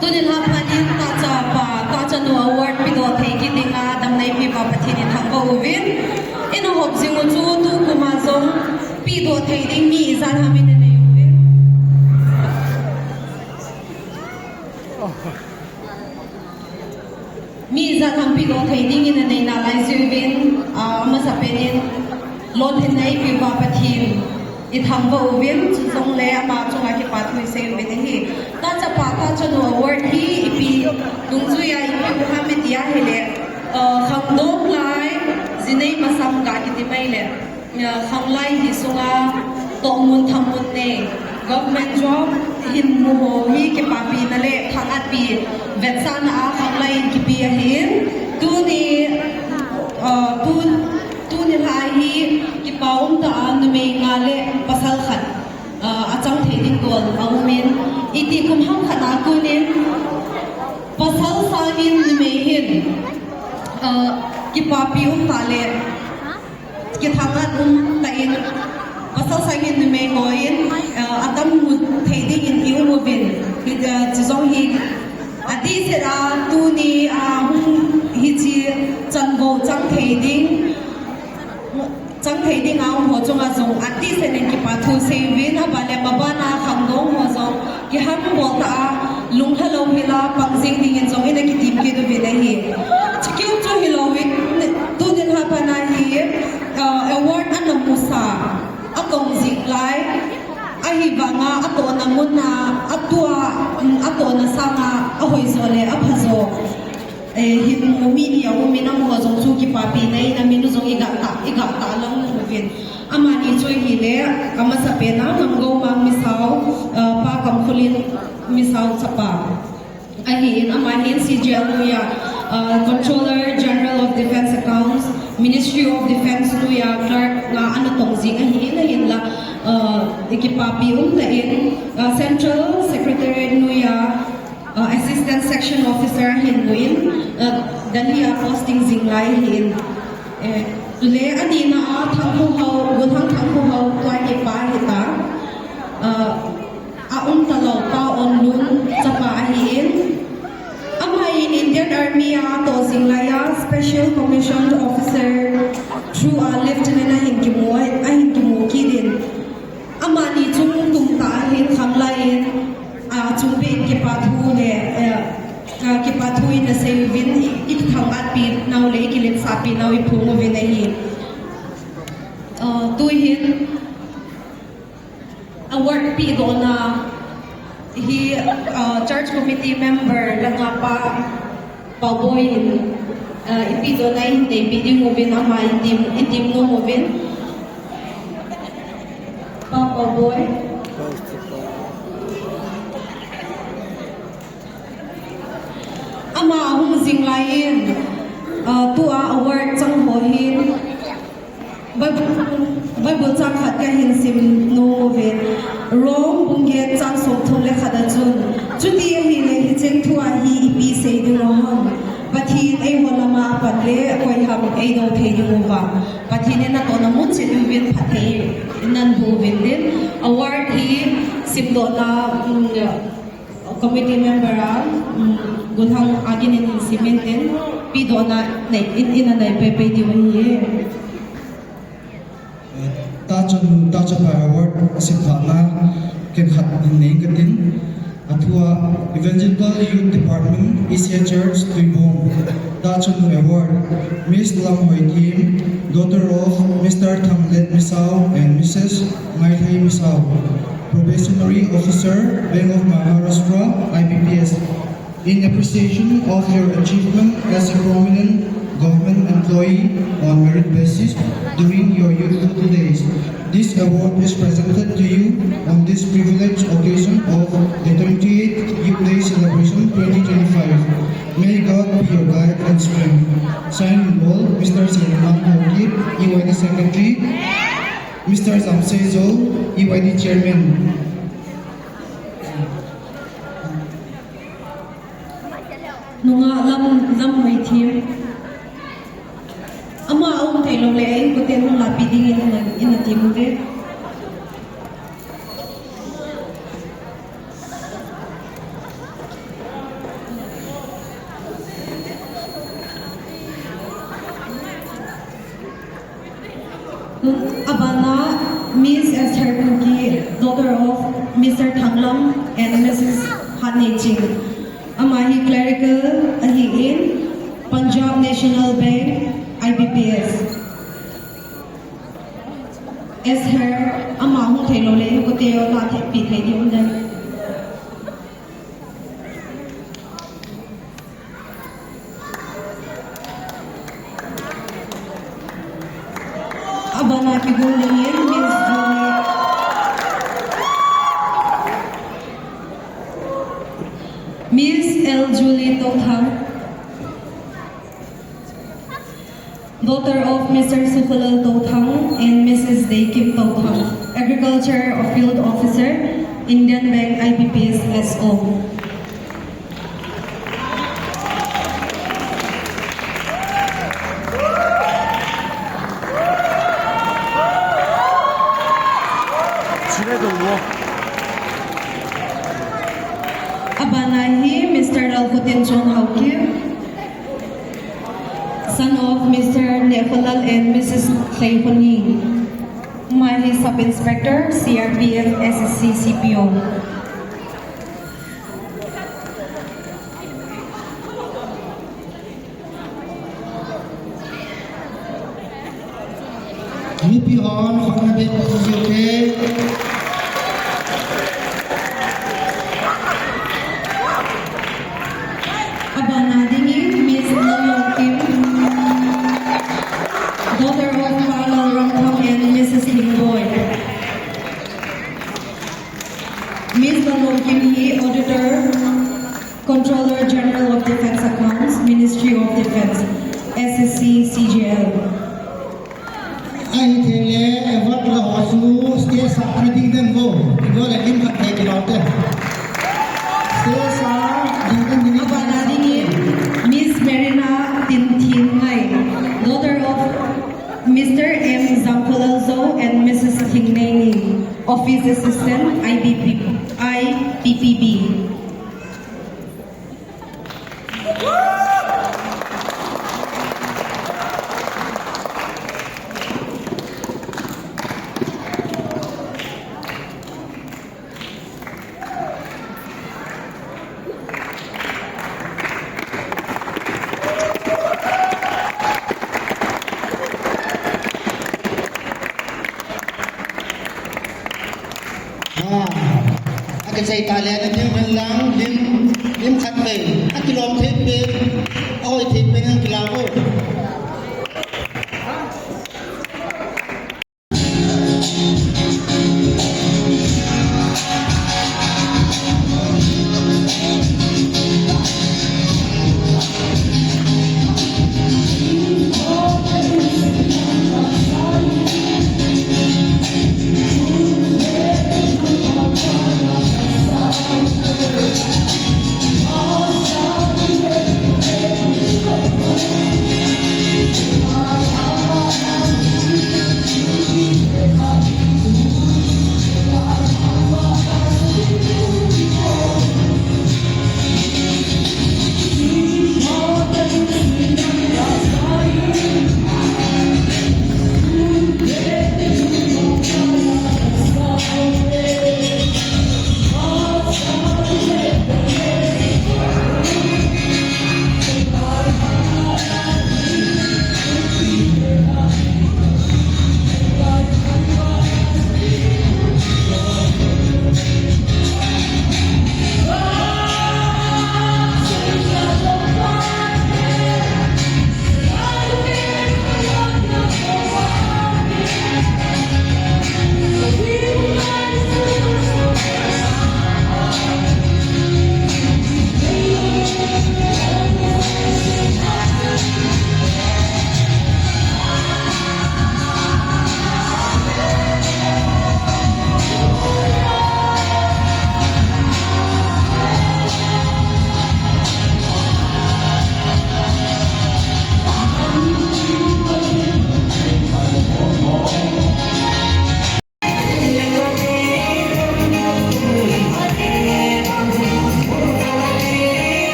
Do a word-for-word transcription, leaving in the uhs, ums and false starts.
Tunin Haphanin Tahchapa, Tahchanu Award pedoh thei kit dinga damneipipa Pathen ithangvah uvin. Ina hop jing u chu tukum a jong pedoh thei ding mi ijat ham ina nei uvin. Mi ijat ham pedoh thei ding ina nei nalai jiuvin, ah, amasapen in lolhinna eipeuva Pathen ithangvah uvin, chujongle ama chunga kipa thu isei uvin ahi. Tahchapa, Tahchanu Award hi ipi dungjuia ipi u ham iti ahile, ah, khangdong lai, jinei masang ga kiti mai le. Khanglai hi sunga tohmun thamun nei, government job hin mu ho hi kipapina le thangatpi vetsahna a khanglai in kipe ahin, tuni, ah, tu, tuni lha hi kipa umtah a numei nga le pasal khat, ah, achang thei ding dol aumin, iti kum ham khat a konin pasal sangin numei hin, ah, kipapi umtah le kithangat umtah in, pasal sangin numei hon, ah, atam mu thei dingin i um uvin, hi, ah, chujong hi adehset a tuni a hung hiche chanvo chang thei ding, chang thei dinga um ho chunga jong adehset in kipa thu sei uvin, abanle mabana khangdong ho jong kihambol tah a, lunglha louhel a pang jing dingin jong ina kitem kit uvin ahi. Chukeu chu hilouvin, tunin Haphana hi, ah, award ana musa, atong jing lai, ahivanga atohna muna, atua, um, atohna sanga ahoijo le aphajo, eh, hin mu mi ni aumin, amaho jong chu kipapina in amin u jong igah tah, igah tah lang uvin. Amani chu ahile, amasapen a Ngamgoumang Misao, ah, Pa Kamkholin Misao chapa ahin, ama hin C G L noiya, ah, Controller General of Defence Accounts, Ministry of Defence noiya Clerk nga ana tong jing ahin, ahinla, ah, ikipapi umtah in, ah, Central Secretariat noiya, ah, Assistant Section Officer ahin mun, ah, Delhi a posting jing lai ahin. Eh, chule anina a Thangkhohao, Gunhang Thangkhohao tua kipa hita. Ah, aumtalou Pa Onlun chapa ahin. Ama in Indian Army a atoh jing laiya Special Commissioned Officer through a Lieutenant ahin kimu, ahin kimu kit in. Amani chung tumtah ahin khanglai in, ah, chungpen kipa thu le, eh, ah, kipa thu ina sei uvin, i, ikithangatpi nau le ikiletsahpi nau iphong uvin ahi. Ah, tuhin award pedohna hi, ah, Church Committee member langa Pa Paoboi in, ah, ipedohna in neipe ding uvin ama item, item nom uvin. Pa Paoboi. Ama ahung jing laiyin, ah, tua award chang ho hin, Bible, Bible chang khat kahin sim nom uve. Rom bung get chang somthum le khat a chun, chuti ahile hicheng thua hi ipi sei ding u ham? Pathen eiho lama apan le koi ham eidou thei ding uva? Pathen in natohna mun cheh uvin phatthei naboh uvin tin. Award hi simdohna, um, committee member a, um, Gunhang agin in simin tin, pedohna nei, in, ina nei peipei diu ahi. Tahchanu, Tahchapa Award simthahna ken khat in nei katin. Athua, Evangelical Youth Department, E C I Church, Tuibong. Tahchanu Award, Miss Lamhoithim, daughter of Mister Thanglet Misao and Missus Ngaithei Misao, Probationary Officer, Bank of Maharashtra, I B P S. In appreciation of your achievement as a prominent government employee on merit basis during your youthful days, this award is presented to you on this privileged occasion of the twenty-eighth Youth Day Celebration twenty twenty-five. May God be your guide and strength. Sign in bold, Mister Seniman Haokip, E Y D Secretary, Mister Zamsei Zol, E Y D Chairman. Nungah Lam, Lamhoithim. Ama aum theilou le, inkoten hung lapi dingin ina, ina tem uve. Abana Miss Esther Kuki, daughter of Mister Thanglam and Missus Hatneiching. Ama hi clerical ahin, Punjab National Bank, I B P S. Esther, ama hung thei lou le, kote o ta thei pi thei di um den. Abana kigong dingin Miss Julie. Miss L Julie Touthang. Daughter of Mister Sukholal Touthang and Missus Deikim Touthang, Agriculture Field Officer, Indian Bank I B P S S O. Abana hi Mister Lalkhotinchon Haokip, son of Mister Nehkholal and Missus Tleikhoni. Ama hi Sub Inspector, C R P F, S S C, C P O. Mipi hon khutna beh u chu jute. Abana dingin Miss Lalongkim, daughter of Father Ramthang and Missus Lingboy. Miss Lalongkim hi Auditor, Controller General of Defence Accounts, Ministry of Defence, S S C, C G L. Ahi thei le, award la ho chu stage a ana ding den vo. Ibo le lim khat thei kilo te. Stage a ding den ding. Abana dingin Miss Marina Tinthinngai, daughter of Mister M Zamkholalzo and Missus Thingneini, Office Assistant, I B P, I P P B. Ah, akisei tah le, na ding hen lang, lim, lim khat pen, akilom thei pen, ahoi thei pen, akila o.